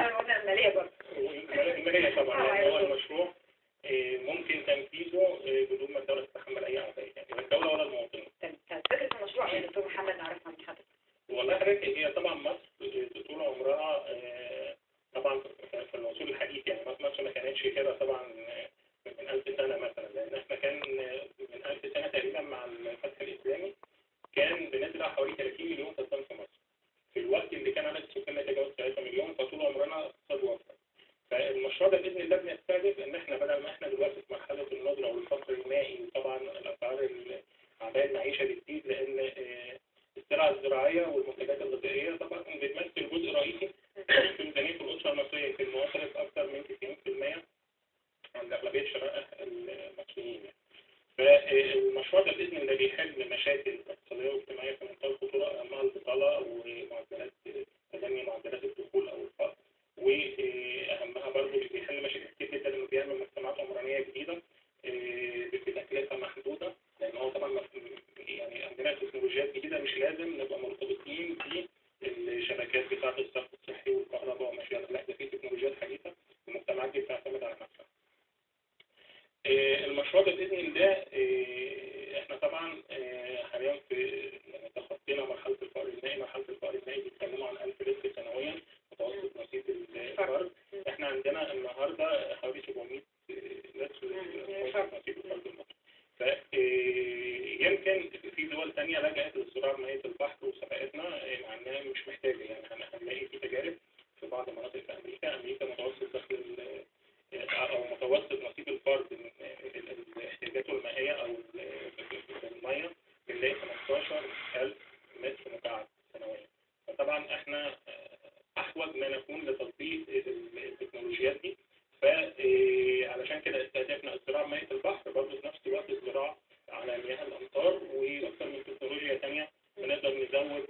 قلنا المالية برضه. المالية طبعا، يعني هو المشروع ممكن تنفيذه بدون ما الدولة تتحمل اي اعباء، يعني لا الدولة ولا المواطنين. طب فكرة المشروع يا دكتور محمد نعرفها من حضرتك. والله حضرتك هي طبعا مصر طول عمرها طبعا في العصور الحديث، يعني مصر ما كانتش كده طبعا من 1000 سنة مثلا، لان احنا كان من 1000 سنة تقريبا مع الفتح الاسلامي كان بنزرع حوالي 30 مليون فدان في مصر، في الوقت اللي كان عدد السكان يتجاوز 3 مليون، فطول عمرنا اقتصاد وفر. فالمشروع ده باذن الله بنستهدف ان احنا بدل ما احنا دلوقتي في مرحلة الندرة والفقر المائي، وطبعا الاسعار اعباء المعيشة بتزيد، لان الزراعة الزراعية والمنتجات الغذائية طبعا بتمثل جزء رئيسي في ميزانية الاسرة المصرية، يمكن وصلت اكثر من 90% عند اغلبية شرائح المصريين. فالمشروع ده باذن الله بيحل مشاكل اقتصادية واجتماعية في منتهى الخطورة، اهمها البطالة ومعدلات تدني معدلات الدخول او الفقر، واهمها برضه بيحل مشاكل كتير جدا انه بيعمل مجتمعات عمرانيه جديدة بتكلفه محدودة، لان هو طبعا يعني عندنا تكنولوجيات جديدة مش لازم نبقى مرتبطين بالشبكات بتاعه الصرف الصحي والكهرباء وما شابه، لا ده في تكنولوجيات حديثه المجتمعات دي بتعتمد على نفسها. المشروع ده باذن الله احنا طبعا حاليا في يعني تخطينا مرحلة الفقر المائي. مرحلة الفقر المائي بيتكلموا عن 1000 لتر سنويا متوسط نصيب الفرد، احنا عندنا النهارده حوالي 700 لتر متوسط نصيب الفرد المصري. فيمكن في دول ثانية لجأت للزراعة بمية البحر وسبقتنا، مع انها مش محتاجه، يعني هنلاقي في تجارب في بعض المناطق في امريكا. امريكا متوسط دخل او متوسط نصيب الفرد من احتياجاته المائية او المية بنلاقي 15000 متر مكعب سنويا. فطبعا احنا احوج ما نكون لتطبيق التكنولوجيات دي، فعلشان كده استهدفنا الزراعة بميه البحر، برضه في نفس الوقت الزراعة على مياه الامطار، واكثر من تكنولوجيا ثانية بنقدر نزود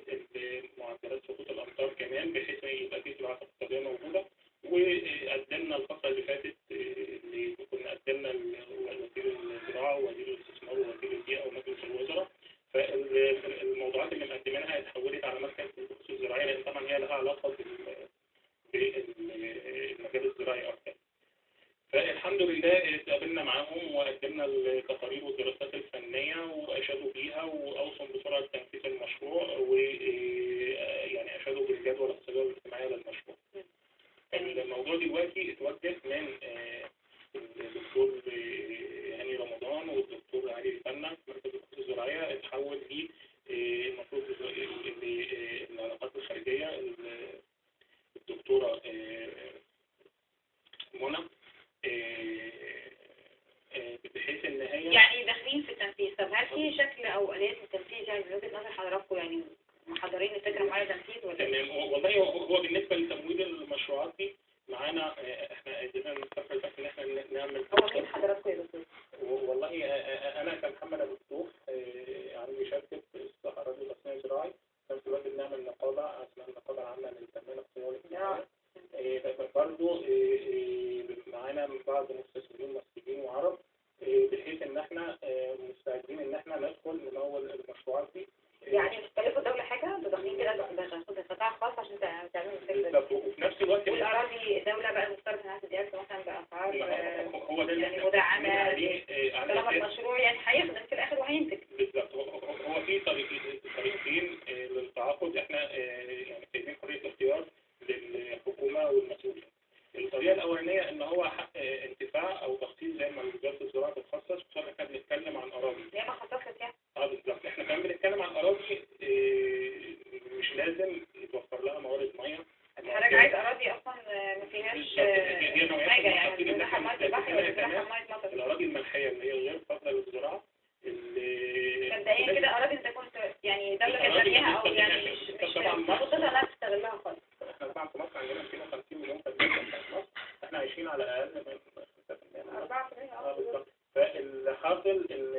معدلات سقوط الامطار كمان بحيث يبقى في زراعة اقتصادية موجودة. وقدمنا الفترة اللي فاتت اللي كنا قدمنا لوزير الزراعة ووزير الاستثمار ووزير البيئة ومجلس الوزراء، فالموضوعات اللي مقدمينها اتحولت على مركز البحوث الزراعية، لأن طبعا هي لها علاقة بالمجال الزراعي أكتر. فالحمد لله اتقابلنا معاهم وقدمنا التقارير والدراسات الفنية وأشادوا بيها وأوصوا بسرعة تنفيذ المشروع، ويعني أشادوا بالجدوى الاقتصادية والاجتماعية للمشروع. الموضوع دلوقتي اتوجه من الدكتور هاني رمضان والدكتور علي البنا في مركز البحوث الزراعية، اتحول ل المفروض العلاقات الخارجية الدكتورة منى، بحيث ان هي يعني داخلين في التنفيذ. طب هل في شكل او آليات للتنفيذ يعني من وجهة نظر حضراتكم، يعني محضرين الفكرة معايا تنفيذ ولا؟ تمام. والله هو بالنسبة لتمويل المشروعات دي معانا احنا قدرنا نستقر بس ان احنا نعمل. هو مين حضراتكم يا دكتور؟ والله انا كمحمد ابو الفتوح عندي شركة اصلاح اراضي وتصنيع زراعي، في نفس الوقت بنعمل نقابة اسمها النقابة العامة للتنمية الاقتصادية والاجتماعية. برضه معانا بعض مستثمرين مصريين وعرب، بحيث ان احنا مستعدين ان احنا ندخل نمول المشروعات دي. يعني مش تكلفوا الدولة حاجة، انتوا داخلين كده بقطاع خاص عشان تعملوا الفكرة دي. وفي نفس الوقت والأراضي الدولة بقى المفترض انها تديها لكم مثلا بأسعار هو ده يعني مدعمة، طالما المشروع يعني هيخدم في الآخر وهينتج. بالظبط. هو في طريقتين للتعاقد، احنا يعني سايبين حرية الاختيار للحكومة والمسؤولين. الطريقة الأولانية إن هو حق انتفاع أو تخصيص زي ما وزارة الزراعة بتخصص، خصوصا إحنا بنتكلم عن أراضي. زي ما خصصت يعني. بالظبط، إحنا كمان بنتكلم عن أراضي مش لازم يتوفر لها موارد مية. حضرتك عايز أراضي أصلا ما فيهاش حاجة، يعني بنزرعها مية البحر ولا بنزرعها مية مطر. الأراضي الملحية اللي هي غير قابلة للزراعة. مبدئيا كده أراضي أنت كنت يعني دولة كانت بانياها أو يعني مش خطتها إنها تستغلها خالص. احنا طبعا في مصر عندنا 250 مليون فدان في مصر، احنا عايشين على اقل من 5%. 4%. بالظبط. فالحاصل ان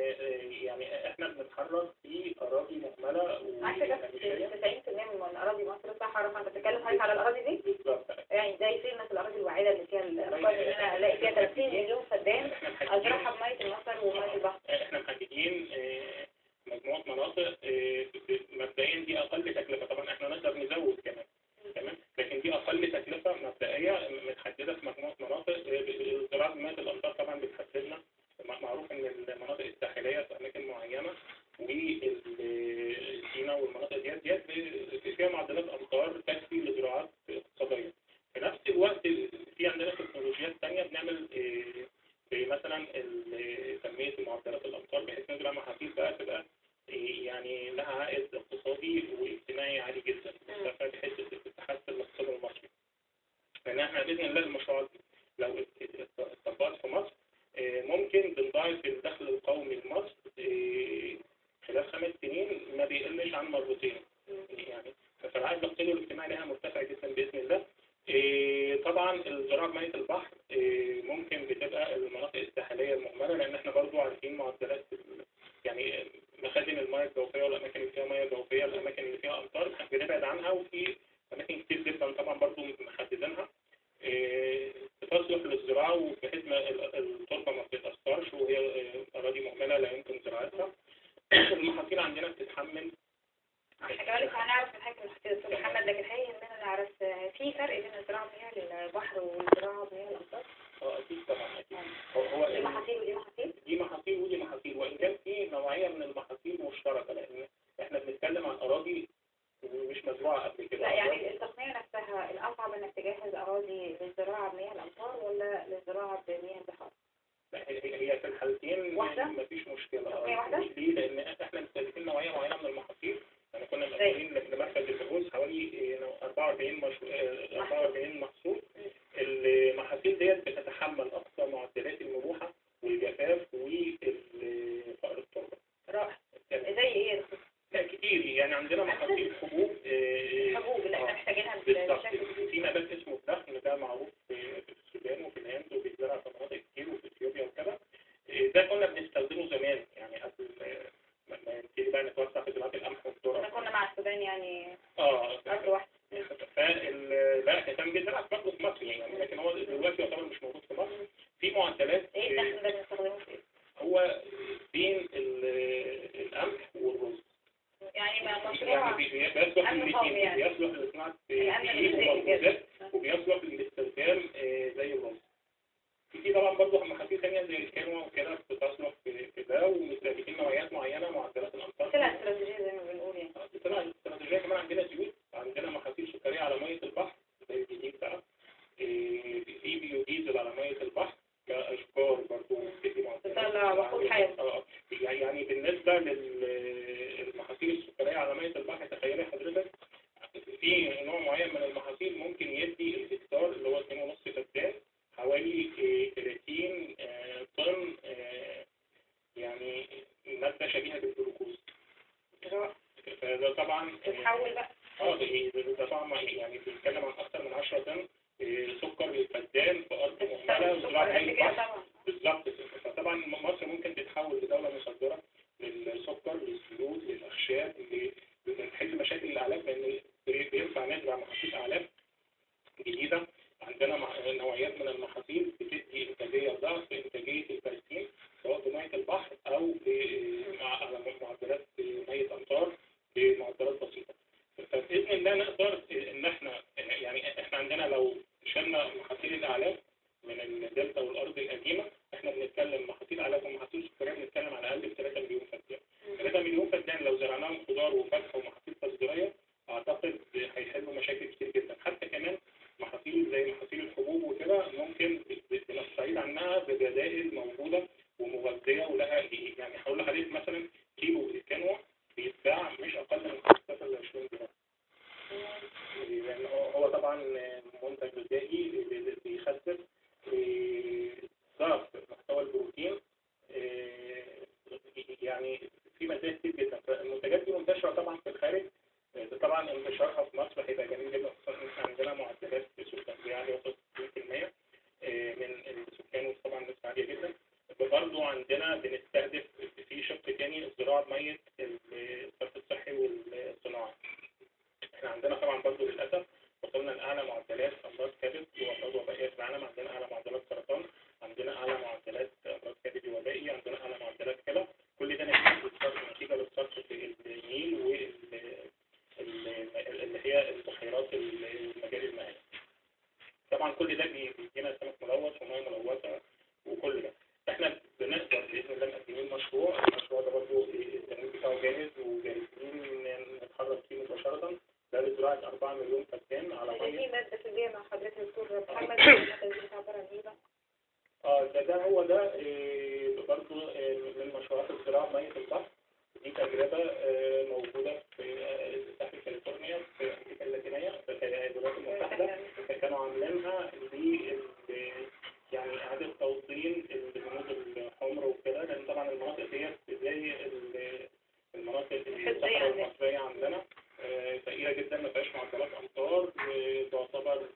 يعني احنا بنتحرك في اراضي مهملة. عارفه بس 90% من اراضي مصر صحراء، فانت بتتكلم حضرتك على الاراضي دي؟ بالظبط. يعني زي فين مثلا الاراضي الوعيده اللي فيها الارقام ان انا الاقي فيها 30 مليون فدان ازرعها بميه المطر ومية البحر. احنا محددين مجموعة مناطق مبدئيا دي اقل تكلفة، طبعا احنا نقدر نزود كمان، تمام، لكن دي اقل تكلفة مبدئية مثلا تنمية معدلات الامطار بحيث نزرع محاصيل بقى تبقى يعني لها عائد اقتصادي واجتماعي عالي جدا، بحيث تحسن الاقتصاد المصري. لان احنا باذن الله المشروعات دي لو اتطبقت في مصر ممكن بنضاعف الدخل القومي لمصر خلال 5 سنين ما بيقلش عن مرتين يعني. فالعائد الاقتصادي والاجتماعي لها مرتفع جدا باذن الله. طبعا الزراعة بميه البحر ممكن بتبقى المناطق الساحلية المهملة، لان احنا برضو عارفين معدلات يعني مخازن المياه الجوفيه والاماكن اللي فيها مياه جوفيه، الاماكن اللي فيها امطار بنبعد عنها، وفي اماكن كتير جدا طبعا برضو محددينها تصلح للزراعة، وبحيث ما التربة ما بتتاثرش وهي اراضي مهملة لا يمكن زراعتها. المحاصيل عندنا بتتحمل. احنا كمان لسه هنعرف من حاجة المحاصيل دكتور محمد، لكن الحقيقة يهمنا نعرف في فرق بين الزراعة بمياه البحر والزراعة بمياه الامطار؟ اكيد طبعا اكيد. هو دي محاصيل ودي محاصيل؟ دي محاصيل ودي محاصيل، وان كان في نوعية من المحاصيل مشتركة، لان احنا بنتكلم عن اراضي مش مزروعة قبل كده. لا يعني التقنية نفسها الاصعب انك تجهز اراضي للزراعة بمياه الامطار ولا للزراعة بمياه البحار؟ لا هي في الحالتين مفيش مشكلة. واحدة؟ ليه؟ لان احنا مستهدفين نوعية معينة من المحاصيل. يعني كنا مقدمين لمركز البحوث حوالي 44 محصول. المحاصيل ديت بتتحمل اقصى معدلات الملوحه والجفاف وفقر التربة. رائع. زي ايه يا دكتور؟ لا كتير يعني، عندنا محاصيل حبوب، حبوب اللي احنا محتاجينها بالظبط. في نبات اسمه الدخن، ده معروف في السودان وفي الهند وبيتزرع في مناطق كتير وفي اثيوبيا وكده. ده كنا بنستخدمه زمان يعني قبل ما نبتدي بقى نتوسع في زراعة القمح والذرة. احنا كنا مع السودان يعني ارض واحدة. لا كان بيتزرع برضه في مصر يعني، لكن هو دلوقتي يعتبر مش موجود في مصر. في معدلات. ايه الدخن ده بنستخدمه في ايه؟ هو بين القمح والرز يعني، مشروع يعني بيصلح للاثنين، بيصلح لصناعة دقيق ومخبوزات، وبيصلح للاستخدام زي الرز. في طبعا برضه محاصيل ثانية زي الكينوا وكده بتصلح في ده، ومستهدفين نوعيات معينة معدلات الامطار. طلع استراتيجية زي ما بنقول يعني. طلع استراتيجية كمان. عندنا زيوت، عندنا محاصيل سكريه على مية البحر زي الجديد بقى، في بيوديزل على مية البحر كاشجار برضه بتدي معدلات. بتطلع وقود حيوي. يعني بالنسبة للمحاصيل السكريه على مية البحر، تخيلي حضرتك في نوع معين من المحاصيل ممكن يدي الهكتار اللي هو 2.5 فدان حوالي 30 طن يعني مادة شبيهه بالجلوكوز. فده طبعا تتحول بقى. ده طبعا يعني بنتكلم عن اكثر من 10 طن سكر للفدان في ارض مهملة وزراعه مية البحر. بالظبط. فطبعا مصر ممكن تتحول لدولة مصدره للسكر، للزيوت، للاخشاب، لنحل مشاكل الاعلاف، لان بينفع نزرع محاصيل اعلاف جديدة. عندنا نوعيات من المحاصيل بتدي انتاجية ضعف انتاجية البرسيم سواء بميه البحر او على معدلات مية امطار بمعدلات بسيطة. فباذن الله نقدر ان احنا يعني احنا عندنا لو شلنا محاصيل الاعلاف من الدلتا والارض القديمة، احنا بنتكلم محاصيل اعلاف ومحاصيل سكريه بنتكلم على الاقل ب 3 مليون فدان. 3 مليون فدان لو زرعناهم خضار وفاكهة ومحاصيل تصديريه اعتقد هيحلوا مشاكل كتير جدا. حتى كمان محاصيل زي محاصيل الحبوب وكده ممكن بنستعيد عنها ببدائل موجودة ومغذيه ولها يعني. هقول لحضرتك مثلا كيلو الكنوه بيتباع مش اقل من 15 ل 20 جنيه، لان هو طبعا منتج غذائي بيخسر ضعف محتوى البروتين، يعني في مزايا كتير جدا. فالمنتجات دي منتشرة طبعا في الخارج، طبعا انتشارها في مصر هيبقى جميل جدا، خصوصا ان احنا عندنا معدلات سوء تغذية عالية وصلت 60% من السكان، وطبعا نسبه عالية جدا. برضه عندنا بنستهدف في شق تاني الزراعة بميه الصرف الصحي والصناعي. احنا عندنا طبعا برضه للاسف وصلنا لاعلى معدلات امراض كبد وامراض وبائيه في العالم، عندنا اعلى معدلات سرطان، عندنا اعلى معدلات امراض كبدي وبائي، عندنا اعلى معدلات كلى. كل ده نتيجة للصرف في النيل اللي هي البحيرات المجاري المائية. طبعا كل ده بيدينا سمك ملوث ومية ملوثة وكل ده. احنا بنقدر باذن الله مقدمين مشروع، المشروع ده برضه التمويل بتاعه جاهز وجاهزين نتحرك فيه مباشرة. ده لزراعه 4 مليون فدان على مية. في مادة في البيئة مع حضرتك دكتور محمد، المادة دي عبارة عن ايه بقى؟ ده هو ده برضه من مشروعات الزراعة بمية البحر. دي تجربة موجودة في ساحل كاليفورنيا في أمريكا اللاتينية في الولايات المتحدة، كانوا عاملينها يعني إعادة توطين الهنود الحمر وكده، لأن طبعا المناطق ديت زي المناطق الصحراء المصرية عندنا فقيرة جدا، ما فيهاش معدلات أمطار، تعتبر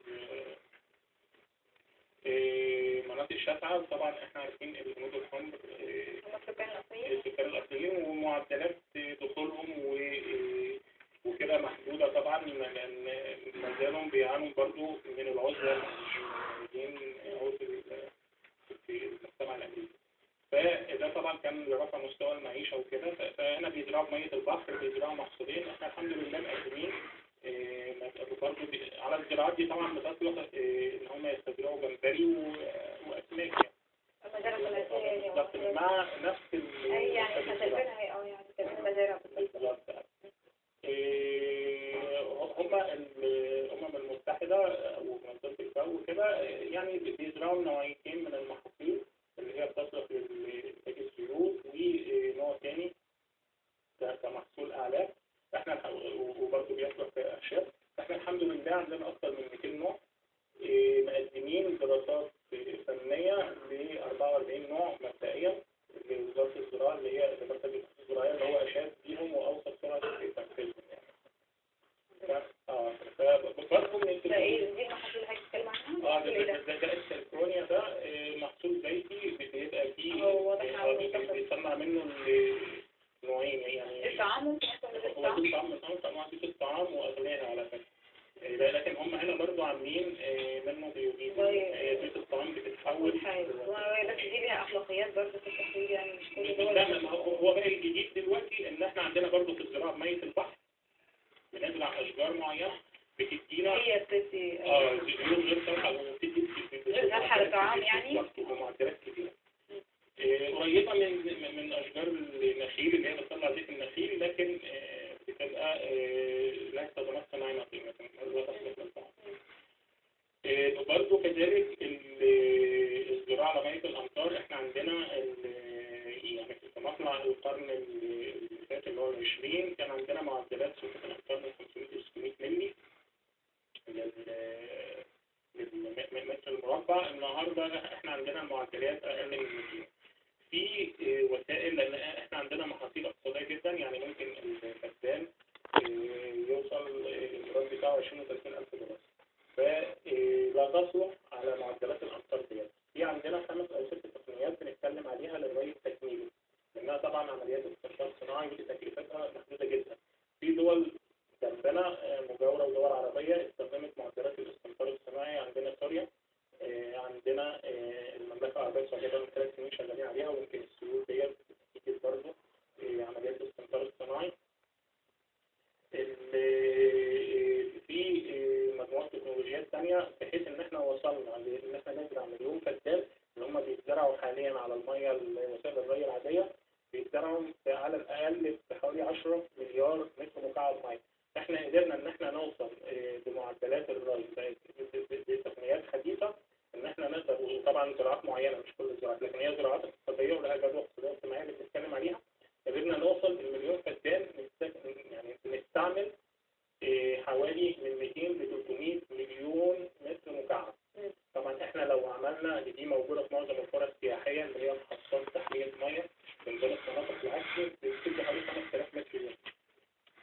مناطق شاسعة. طبعا احنا عارفين الهنود الحمر السكان الأصليين ومعدلات دخولهم وكده محدودة طبعا، لأن ما زالوا بيعانوا برضو من العزلة، مش موجودين أو في المجتمع الأمريكي. فده طبعا كان لرفع مستوى المعيشة وكده. فهنا بيزرعوا بمية البحر، بيزرعوا محصولين. احنا الحمد لله مقدمين برضو على الزراعات دي طبعا بتصلح ان هم يستزرعوا جمبري واسماك يعني بالظبط مع نفس يعني احنا شايفينها يعني كمان مزارع بالظبط. هم الامم المتحدة ومنظمة الفاو وكده يعني بيزرعوا نوعيتين من المحاصيل اللي هي بتصلح لإنتاج الزيوت، ونوع تاني كمحصول اعلاف. احنا وبرضه بيصلح كأعشاب. احنا الحمد لله عندنا اكثر من 200 نوع، مقدمين دراسات فنية ل 44 نوع مبدئيا لوزارة الزراعة اللي هي مركز البحوث الزراعية اللي هو اشاد بيهم واوصل سرعة تنفيذهم يعني. فبرضه من ده ايه دي المحاصيل اللي حضرتك بتتكلم عنها؟ ده السيلكرونيا، ده محصول زيتي بيبقى فيه بيصنع منه نوعين يعني الطعام، ممكن هو زيت طعام من انواع زيت الطعام واغلاها على فكرة، لكن هم هنا برضو عاملين منه بيوديزل. زيت الطعام بتتحول، بس دي ليها اخلاقيات برضو في التحويل يعني مش كل دول. لا هو بقى الجديد دلوقتي ان احنا عندنا برضو في الزراعة بميه البحر بنزرع اشجار معينة بتدينا، هي بتدي زيوت غير صالحه وبتدي غير صالحه للطعام يعني بمعدلات كبيرة، قريبه من اشجار النخيل اللي هي بتطلع زيت النخيل، لكن بتبقى لا استخدامات صناعية لا تصلح للطعام. برضه كذلك الزراعة على مية الامطار، احنا عندنا يعني في مطلع القرن اللي فات اللي هو 20 كان عندنا معدلات سقوط الامطار من 500 ل 600 مللي للمتر المربع. النهارده احنا عندنا معدلات اقل من 200. في وسائل، لان احنا عندنا محاصيل اقتصادية جدا، يعني ممكن الفدان يوصل الايراد بتاعه 20 و30 الف دولار، فلا تصلح على معدلات الامطار ديت. في عندنا 5 أو 6 تقنيات بنتكلم عليها للري التكميلي، لانها طبعا عمليات استنشاق صناعي وتكلفتها محدودة جدا. في دول جنبنا مجاوره ودول عربية استخدمت معدلات الاستنطار الصناعي، عندنا سوريا، عندنا المملكة العربية السعودية بقى من 3 سنين شغالين عليها، ويمكن السيول ديت بتيجي برضه عمليات الاستنطار الصناعي. في مجموعة تكنولوجيات ثانية بحيث ان احنا وصلنا لان احنا نزرع مليون فدان اللي هم بيتزرعوا حاليا على المية وسائل الري العادية، بيتزرعوا على الاقل بحوالي 10 مليار متر مكعب مية. احنا قدرنا ان احنا نوصل بمعدلات الري بتقنيات حديثه ان احنا نقدر، وطبعا زراعات معينة مش كل الزراعات، لكن هي زراعات اقتصادية ولها جدوى اقتصادية واجتماعية اللي بنتكلم عليها. قدرنا نوصل المليون فدان، يعني بنستعمل حوالي من 200 ل 300 مليون متر مكعب. طبعا احنا لو عملنا دي موجودة في معظم القرى السياحية اللي هي محطات تحلية مية بنظام التناطق العكسي، بتدي حوالي 5000 متر يوم.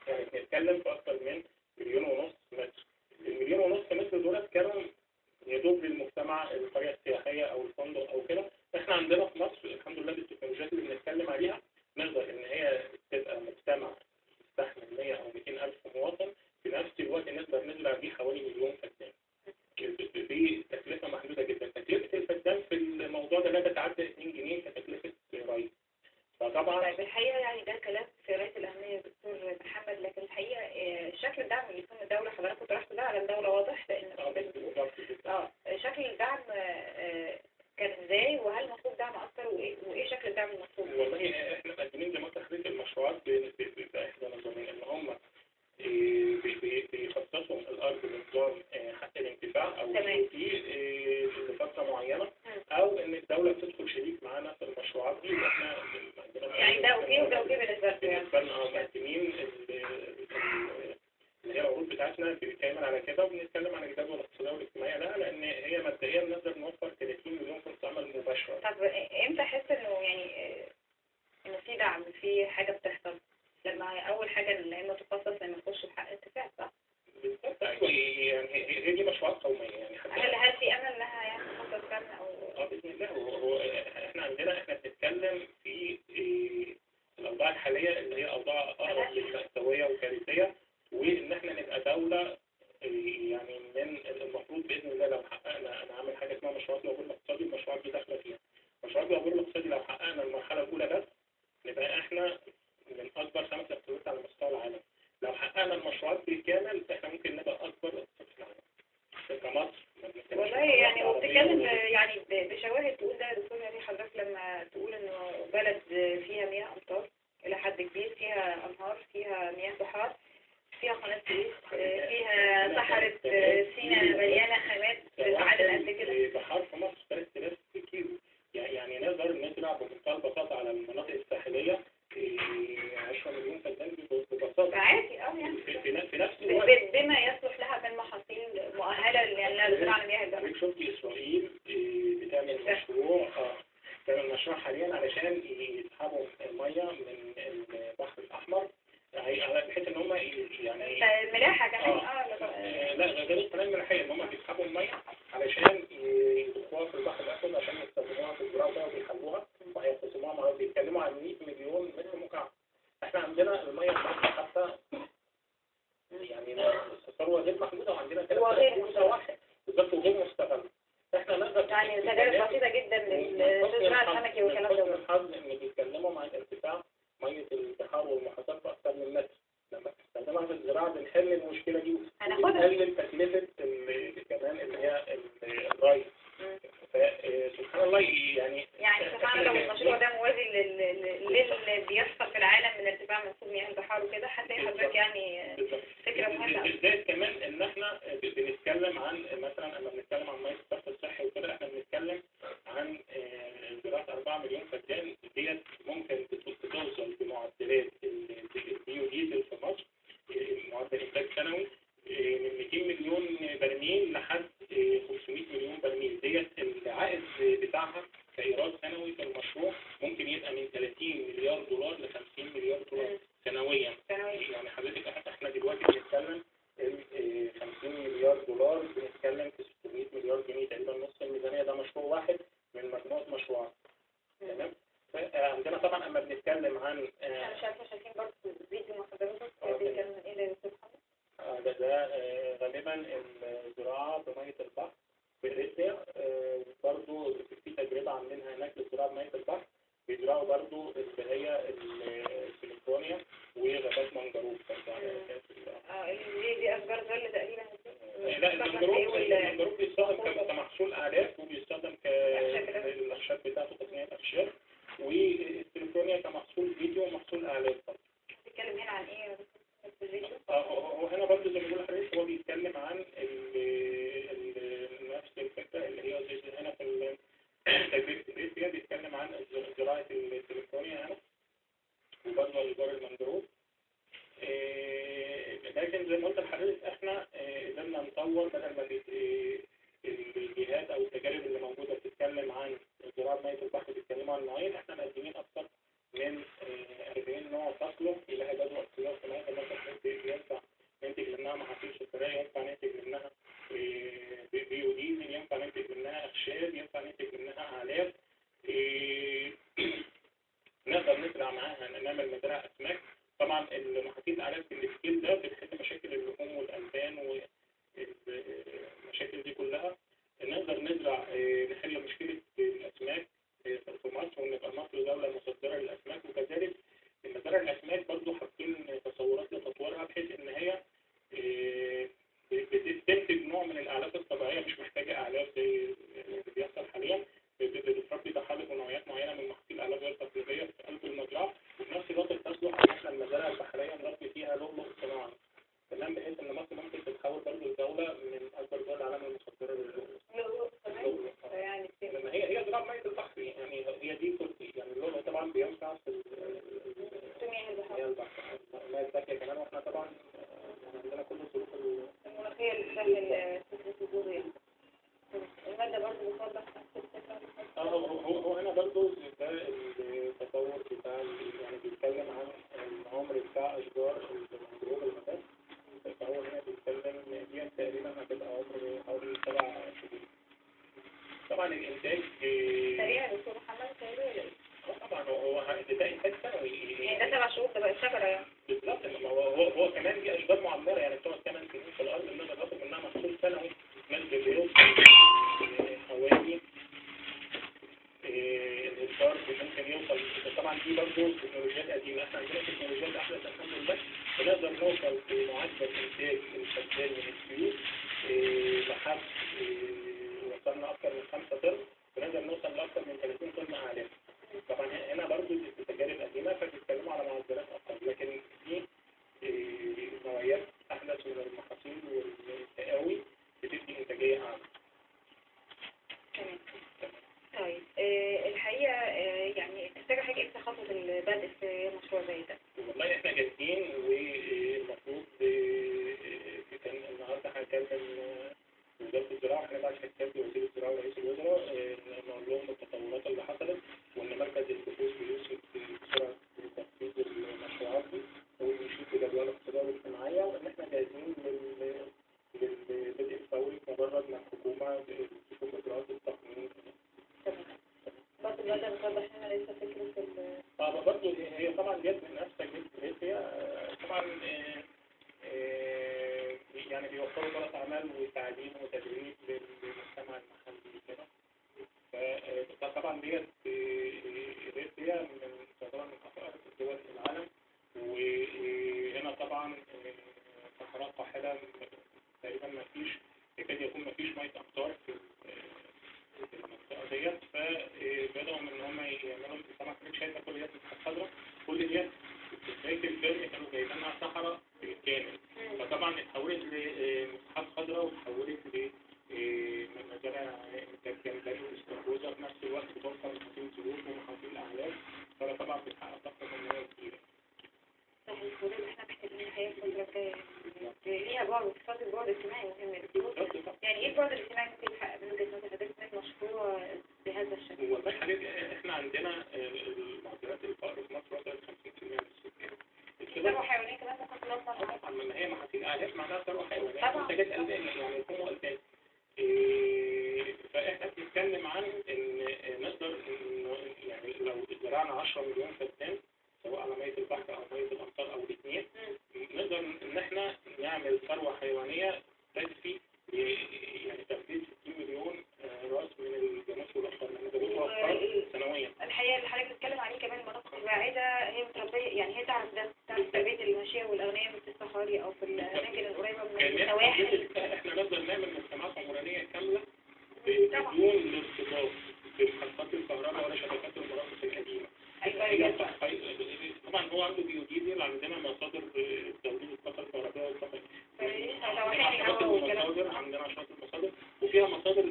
يعني بنتكلم في اكثر من 1.5 مليون متر. ال1.5 مليون متر دولت كانوا يدوب للمجتمع القرية السياحية او الفندق او كده. احنا عندنا في مصر الحمد لله بالتكنولوجيات اللي بنتكلم عليها نقدر ان هي تبقى مجتمع يستحمل 100 او 200 الف مواطن، في نفس الوقت نقدر نزرع بيه حوالي مليون فدان بتكلفه محدودة جدا. تكلفة الفدان في الموضوع ده لا تتعدى 2 جنيه كتكلفه ري. فطبعا طيب الحقيقة يعني ده كلام في غاية الاهمية يا دكتور محمد، لكن الحقيقة شكل الدعم اللي يكون الدولة حضراتكم طرحته ده على الدولة واضح، لان شكل الدعم كان ازاي، وهل مطلوب دعم اكتر، وايه شكل الدعم المطلوب؟ والله احنا مقدمين زي ما قلت لحضرتك المشروعات باحدى نظامين، ان هم بيخصصوا الارض بنظام حق الانتفاع او في لفترة معينة، او ان الدولة بتدخل شريك طب امتى احس انه يعني انه في دعم، في حاجة بتحصل؟ لما اول حاجة لما تخصص، لما تخش بحق ارتفاع، صح؟ بالظبط ايوه، يعني هي دي مشروعات قومية يعني. حتى هل في امل انها يعني تخصص فعلا او باذن الله؟ هو احنا عندنا، احنا بنتكلم في الاوضاع الحالية اللي هي اوضاع اقرب للمأساويه وكارثيه، وان احنا نبقى دولة يعني من المفروض باذن الله لو حققنا، انا عامل حاجة اسمها مشروعات العبور الاقتصادي، المشروعات دي داخله فيها مشروعات العبور الاقتصادي. لو حققنا المرحلة الاولى بس نبقى احنا من اكبر 5 اقتصادات على مستوى العالم. لو حققنا المشروعات بالكامل احنا ممكن نبقى اكبر اقتصاد في العالم كمصر. والله يعني وبتتكلم يعني بشواهد تقول ده يا دكتور. يعني حضرتك لما تقول انه بلد فيها مياه امطار الى حد كبير، فيها انهار، فيها مياه بحار، فيها قناة سويس، فيها صحراء سيناء مليانة خامات عدد قد كده، بحار في مصر 3000 كيلو، يعني نقدر نزرع بمنتهى البساطة على المناطق الساحلية 10 مليون فدان ببساطة عادي. يعني في نفس الوقت بما يصلح لها من محاصيل مؤهلة لأنها بتزرع على مياه البحر. شفت إسرائيل بتعمل مشروع، بتعمل مشروع حاليا علشان يسحبوا المية من البحر الأحمر، بحيث ان هم يعني الملاحة كمان. لا غير القناة الملاحيه، ان هم بيسحبوا المية علشان يضخوها في البحر الاسود عشان يستخدموها في الزراعة وكده، وبيحلوها وهيقسموها مرات. بيتكلموا عن 100 مليون متر مكعب. احنا عندنا المية في مصر حتى يعني ثروة غير محدودة، وعندنا 3 واحد بالظبط وغير مستغله. احنا نقدر يعني تجارب بسيطة جدا للزراعة السمكي والكلام ده. من الحظ ان بيتكلموا عن ارتفاع مية البحار والمحيطات باكثر من متر. لما تستخدمها في الزراعة بنحل المشكلة دي وبنقلل تكلفة كمان اللي هي الري. فسبحان الله يعني سبحان الله، المشروع ده موازي للي بيحصل في العالم من ارتفاع منسوب مياه البحار وكده. هتلاقي حضرتك يعني فكرة مهمة. بالذات كمان ان احنا بنتكلم عن مثلا لما بنتكلم عن مية الصرف الصحي وكده، احنا بنتكلم عن زراعة 4 مليون فدان ديت ممكن توصل بمعدلات البيو ديزل في مصر، معدل انتاج سنوي من 200 مليون برميل لحد 500 مليون برميل. ديت العائد بتاعها كإيراد سنوي في المشروع ممكن يبقى من 30 مليار دولار ل 50 مليار دولار سنويا. يعني حضرتك احنا دلوقتي بنتكلم 50 مليار دولار، بنتكلم في 600 مليار جنيه تقريبا، نص الميزانية. ده مشروع واحد من مجموعة مشروعات. تمام. عندنا طبعا اما بنتكلم عن انا مش عارفه، شايفين برضه فيديو مع حضرتك بيتكلم عن ايه ده يا دكتور محمد؟ ده غالبا الزراعة بميه البحر في اريتريا. برضه في تجربه عاملينها هناك للزراعة بميه البحر، بيزرعوا برضه اللي هي السيليكونيا وغابات مانجروف برضه على اساس دي اشجار ظل تقريبا. لا المانجروف بيستخدم كمحصول اعلاف، وبيستخدم كالاخشاب بتاعته تصنيع الاخشاب، والسيليكونيا كمحصول فيديو ومحصول اعلاف برضه. بيتكلم هنا عن ايه في الفيديو؟ هو هنا برضه زي ما بيقول حضرتك هو بيتكلم عن نفس الفكرة اللي هي هنا في تجربه اريتريا، بيتكلم عن زراعة السيليكونيا هنا وبرضه اشجار المانجروف. لكن زي ما قلت لحضرتك احنا قدرنا نطور بدل ما الجهات او التجارب اللي موجودة بتتكلم عن زراعة مية البحر بيتكلموا عن نوعين، احنا مقدمين اكثر من 40 نوع تصلح لها جدوى اقتصادية صناعية. مثلا ينفع ننتج منها محاصيل سكريه، ينفع ننتج منها بيو ديزل، ينفع ننتج منها اخشاب، ينفع ننتج منها اعلاف، نقدر نزرع معاها نعمل مزارع اسماك. طبعا المحاصيل الاعلاف بال scale ده بتحل مشاكل اللحوم والالبان والمشاكل دي كلها. نقدر نزرع نحل مشكلة الاسماك في مصر، ونبقى مصر دولة مصدره للاسماك. وكذلك مزارع الاسماك برضو حاطين تصورات لتطويرها بحيث ان هي بتنتج نوع من الاعلاف الطبيعية، مش محتاجه اعلاف زي اللي بيحصل طبعا الانتاج سريع يا دكتور محمد، سريع. طبعا هو ده انتاج سنوي، يعني ده 7 شهور ده بقت شجرة يعني. بالظبط، هو كمان دي اشجار معمره، يعني بتقعد 8 سنين في الارض بنقدر ناخد منها محصول سنوي بيوصل حوالي الهكتار، ممكن يوصل. طبعا دي برضه تكنولوجيات قديمة، احنا عندنا تكنولوجيات احدث الحمد لله، بنقدر نوصل في معدل انتاج الفدان من الزيوت لحد وصلنا اكثر من 5 طن، بنقدر نوصل لاكثر من 30 طن اعلاف. طبعا هنا برضه تجارب قديمة فبيتكلموا على معدلات اقل، لكن في نوعيات احدث من المحاصيل والتقاوي بتدي انتاجية اعلى. تمام. طيب الحقيقة يعني تحتاج حاجة امتى خطوة البدء في مشروع زي ده؟ والله احنا جاهزين، والمفروض كان النهارده هنكلم وزارة الزراعة، هنبعت حساب لوزير الزراعة ورئيس الوزراء نقول لهم التطورات اللي حصلت، وان مركز البحوث بيوصل بسرعة تنفيذ المشروعات دي، ونشوف جدول الاقتصادية والاجتماعية، وان احنا جاهزين للبدء الفوري مجرد ما الحكومة تشوف اجراءات التقنين. برضه بدأ بتوضح لنا لسه فكرة برضه هي طبعا جت من نفس تجربة إريتريا. طبعا يعني بيوفروا فرص أعمال وتعليم وتدريب للمجتمع المحلي وكده. فطبعا ديت إريتريا من تعتبر من أفقر دول العالم، وهنا طبعا صحراء قاحلة تقريبا ما فيش، يكاد يكون ما فيش مية أمطار في المنطقة ديت. فبدأوا إن هم يعملوا، طبعا كنت شايفة كل ديت مساحات خضراء، كل ديت في بداية الفيلم كانوا جايبينها صحراء بالكامل، فطبعا اتحولت لمساحات خضراء واتحولت لمزارع إنتاج جمبري واستاكوزا، في نفس الوقت بتوفر محاصيل زيوت ومحاصيل أعلاف، فده طبعا بتحقق طاقة تنموية كبيرة. صحيح، وده اللي احنا محتاجين الحقيقة الفترة الجاية، ليها بعد اقتصادي وبعد اجتماعي مهم. يعني ايه البعد الاجتماعي ممكن يتحقق من وجهة نظر حضرتك من مشروع بهذا الشكل؟ والله حضرتك احنا عندنا معدلات الفقر في مصر وصلت 50% من السكان. ثروة حيوانية كمان ممكن تنظم. طبعا ما هي محاصيل أعلاف معناها ثروة حيوانية، منتجات ألبان يعني لحوم وألبان. فاحنا بنتكلم عن ان نقدر يعني لو زرعنا 10 مليون فدان سواء على مية البحر او مية الامطار او الاثنين، نقدر ان احنا نعمل ثروة حيوانية تكفي يعني تغذية 60 مليون راس من الجاموس والابقار، لان الجاموس والابقار سنويا. الحقيقة اللي حضرتك بتتكلم عليه كمان المناطق البعيدة هي متربيه، يعني هي تعرف ده، تعرف تربيه الماشية والاغنام في الصحاري او في الاماكن القريبة من السواحل. احنا نقدر نعمل مجتمعات عمرانيه كاملة بدون الارتباط بمحطات الكهرباء ولا شبكات المرافق القديمة. طبعا هو عنده بيوديزل، عندنا مصادر توليد الطاقة الكهربائية والطاقة، عندنا عشرات المصادر، وفيها مصادر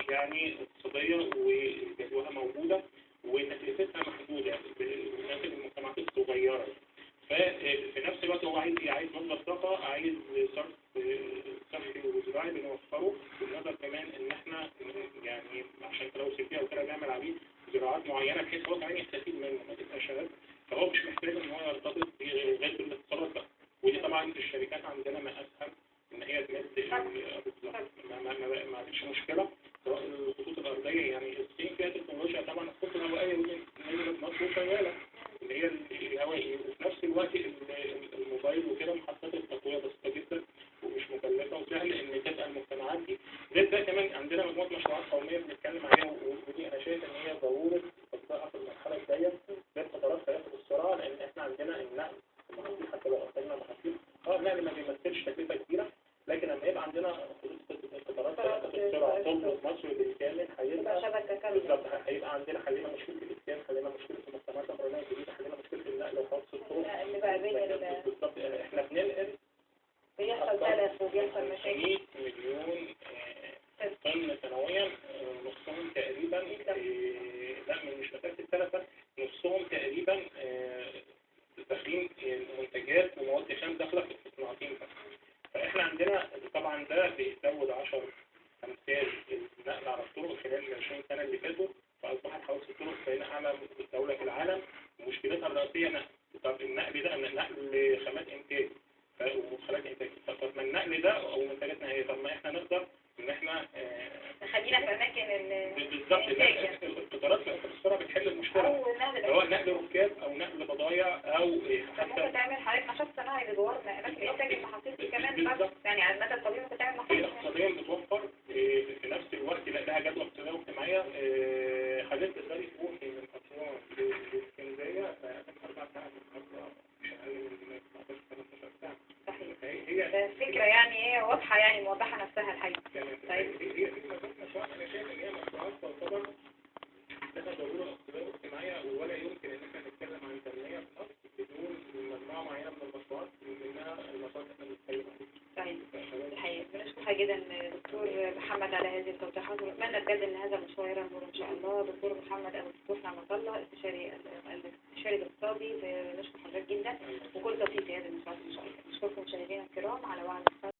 يعني اقتصادية وجدواها موجودة وتكلفتها محدودة بالنسبة للمجتمعات الصغيرة. ففي نفس الوقت هو عايز مصدر طاقة، عايز صرف صحي وزراعي بنوفره، وبنقدر كمان ان احنا يعني عشان تلوث البيئة وكده نعمل عليه زراعات معينة بحيث هو كمان يستفيد منه ما تبقاش شغال، فهو مش محتاج ان هو يرتبط غير بالاتصالات بقى. ودي طبعا الشركات عندنا ما اسهل ان هي تمد، ما عندش مشكلة سواء الخطوط الارضية، يعني الصين فيها تكنولوجيا طبعا الخطوط الهوائية نزلت مصر وشغالة اللي هي الهوائي، وفي نفس الوقت الموبايل وكده محطات التقويه بسيطة جدا ومش مكلفة وسهل ان تبقى المجتمعات دي. غير ده كمان عندنا مجموعة مشروعات قومية بنتكلم عليها، ودي انا شايف ان هي ضرورة تطبيقها في المرحلة الجاية زي القطارات سريعة السرعة، لان احنا عندنا النقل المحاصيل حتى لو انتجنا محاصيل النقل ما بيمثلش تكلفة كبيرة، لكن لما يبقى عندنا خطوط القطارات سريعة السرعة تربط مصر بالكامل هيبقى بالظبط، هيبقى عندنا حلينا مشكلة الاسكان، حلينا مشكلة المجتمعات العمرانية الجديدة، حلينا مشكلة النقل وخط الطرق اللي بقى بين بالظبط. احنا بننقل بيحصل تلف وبيحصل مشاكل 100 مليون طن سنويا، نصهم تقريبا لا مش مسألة التلف، نصهم تقريبا داخلين منتجات ومواد خام داخله في الصناعتين بس. فاحنا عندنا طبعا ده بيزود 10 امثال النقل على الطرق خلال ال 20 سنة اللي فاتوا، فاصبحت حوادث الطرق بقينا اعلى دولة في العالم، ومشكلتها الرئيسية نقل. طب النقل ده نقل خامات انتاج ومدخلات انتاج، طب ما النقل ده او منتجات نهائية، طب ما احنا نقدر ان احنا اماكن بالظبط. القطارات في السرعة بتحل المشكلة، سواء نقل ركاب او نقل بضايع او حتى ممكن تعمل حضرتك نشاط صناعي بجوار اماكن انتاج المحاصيل دي كمان، يعني على المدى الطويل ممكن تعمل محاصيل اقتصاديا بتوفر في نفس الوقت لها جدوى اقتصادية واجتماعية. حضرتك تقدري تروحي من اسوان لاسكندريه في 4 ساعات، مش اقل من 17 18 ساعة. صحيح، هي فكرة يعني هي واضحة، يعني موضحة نفسها الحقيقة. طيب هي في مشروعات انا شايف ان هي مشروعات تعتبر لها ضرورة اقتصادية واجتماعية، ولا يمكن ان احنا نتكلم عن تنمية في مصر بدون مجموعة معينة من المشروعات، منها المشروعات اللي احنا بنتكلم عليها. طيب الحقيقة بنشكرك جدا دكتور محمد على هذه التوضيحات، ونتمنى بجد ان هذا المشروع يرى النور ان شاء الله. دكتور محمد ابو الفتوح نعمة الله، استشاري الاقتصادي، بنشكر حضرتك جدا وكل توفيق في هذا المشروع ان شاء الله. نشكركم مشاهدينا الكرام على وعد.